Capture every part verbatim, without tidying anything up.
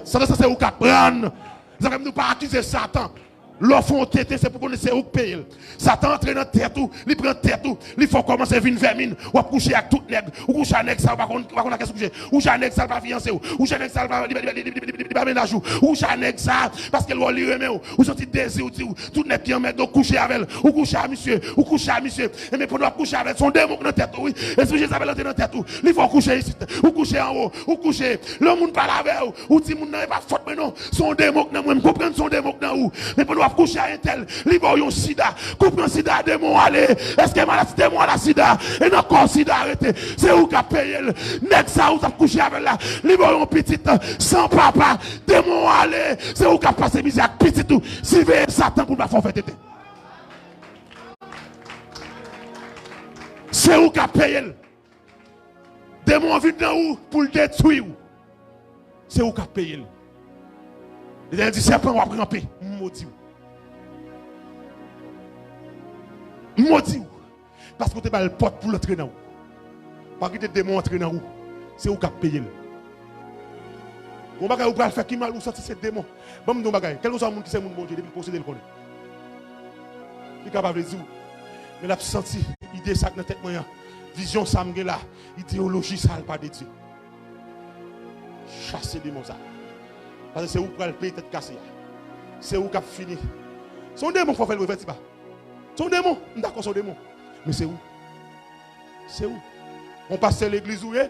Satan, se ou k ap pran. Sa fè m di w pa akize Satan. Lè w fè yon tenten, se pou konnen se ou k peye l. Satan antre nan tèt ou, li pran tèt ou, li fè w kòmanse vin vèmin. W ap kouche ak tout nèg. Ou kouche ak nèg sa, ou pa konn, ou pa konn ak kiyès ou kouche. Ou kouche ak nèg sa, l pa fiyanse w. Ou kouche ak nèg sa, l pa, li, li, li, li, li, li pa mennaj ou. Ou kouche ak nèg sa, paske lè w li renmen w. Ou santi dezi w di w, tout nèg ki anmède w, kouche avè l. Ou kouche ak misye, ou kouche ak misye. Enben, pandan w ap kouche avè l, se yon demon k nan tèt ou, wi. Espri Jezabèl antre nan tèt ou. Li fè w kouche isit. Ou kouche anwo, ou kouche. Lè yon moun pale avè w, ou di moun nan, e pa fòt mwen non. Se yon demon k nan mwen, m konprann se yon demon k nan ou. Men pandan w ap kouche ak entèl, li ba w yon sida. Konprann sida, demon ale. Èske maladi demon an la sida? E nan kò w sida rete. Se ou k ap peye l. Nèg sa ou t ap kouche avè l la, li ba w yon pitit san papa. Demon ale. Se ou k ap pase mizè ak pitit ou. Siveye Satan pou l pa fè w fè tenten. Se ou k ap peye l. Demon an vin nan ou pou l detwi w. Se ou k ap peye l. Letènèl di, sèpan, w ap ranpe. M modi w. M modi w. Paske w te ba l pòt pou l antre nan ou. Pa kite demon antre nan ou. Se ou k ap peye l. Gon bagay ou pral fè ki mal, ou santi se demon. Ban m di w yon bagay. Kèlkeswa moun ki se moun Bondye, depi l posede l konnen. Li kapab vle di w. Men l ap santi ide sa k nan tèt mwen an. Vizyon sa m gen la. Ideyoloji sa a, l pa de Dye. Chase demon sa. Paske se ou k pral peye tèt kase a. Se ou k ap fini. Se yon demon k fè w fè l reflèti ba. Se yon demon. M dakò se yon demon. Men se ou. Se ou. Yon pastè legliz ou ye,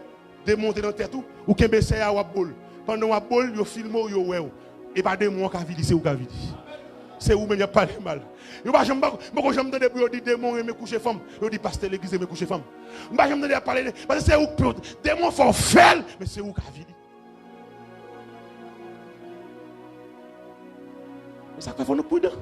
demon te nan tèt ou, ou kenbe sè a, w ap bo l. Pandan w ap bo l, yo filme w, yo wè w. E pa demon an k avili, se ou k avili. Se ou menm y ap pale mal. Yo pa janm, m poko janm tande pou yo di demon renmen kouche fanm. Yo di pastè legliz renmen kouche fanm. M pa janm tande y ap pale de, paske se ou k pwont. Demon fè w fè l, men se ou k avili. E sa k fè fò nou pridan.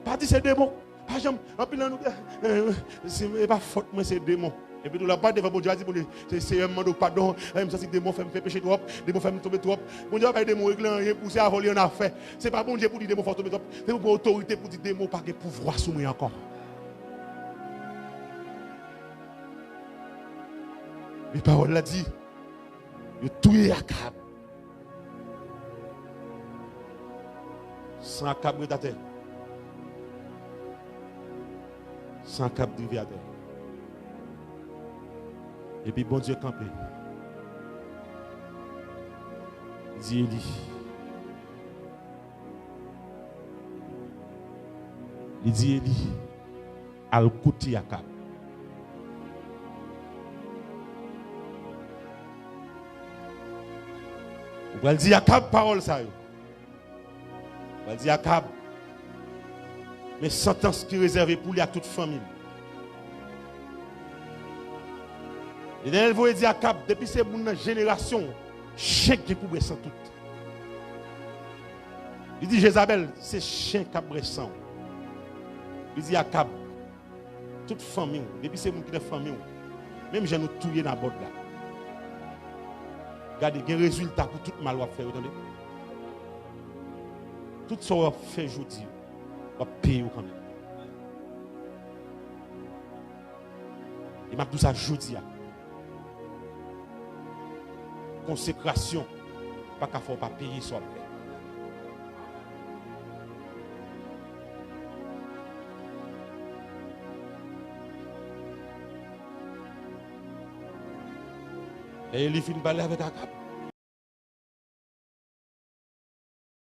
Pa di se demon. Pa janm, anpil nan nou, eh, eh, se, e pa fòt mwen, se demon. Epi tou la, pa devan Bondye, pa di Bondye, se Seyè, m mande w padon, eh, m santi demon fè m fè peche twòp, demon fè m tonbe twòp. Bondye pa bay demon regle anyen pou se avè w li annafè. Se pa Bondye pou di demon fè w tonbe twòp. Se pou pran otorite pou di demon pa gen pouvwa sou mwen ankò. Men pawòl la di, yo touye Akab. San Akab ret atè. San Akab drive atè. Epi Bondye kanpe. Li di Eli. Li di Eli, al koute Akab. Ou pral di Akab pawòl sa yo. Ou pral di Akab, men santans ki rezève pou li ak tout fanmi l. Letènèl voye di Akab, depi se moun nan jenerasyon w, chen gen pou bwè san tout. Li di Jezabèl, se chen k ap bwè san w. Li di Akab, tout fanmi w, depi se moun ki nan fanmi w, menm jan nou touye Nabòt la. Gade, gen rezilta pou tout mal w ap fè yo, tande. Tout sa w ap fè jodi, w ap peye yo kanmenm. E m ap di w sa jodi a. Konsekrasyon pa ka fè w pa peye sa w ap fè. Lè Eli fin pale avèk Akab,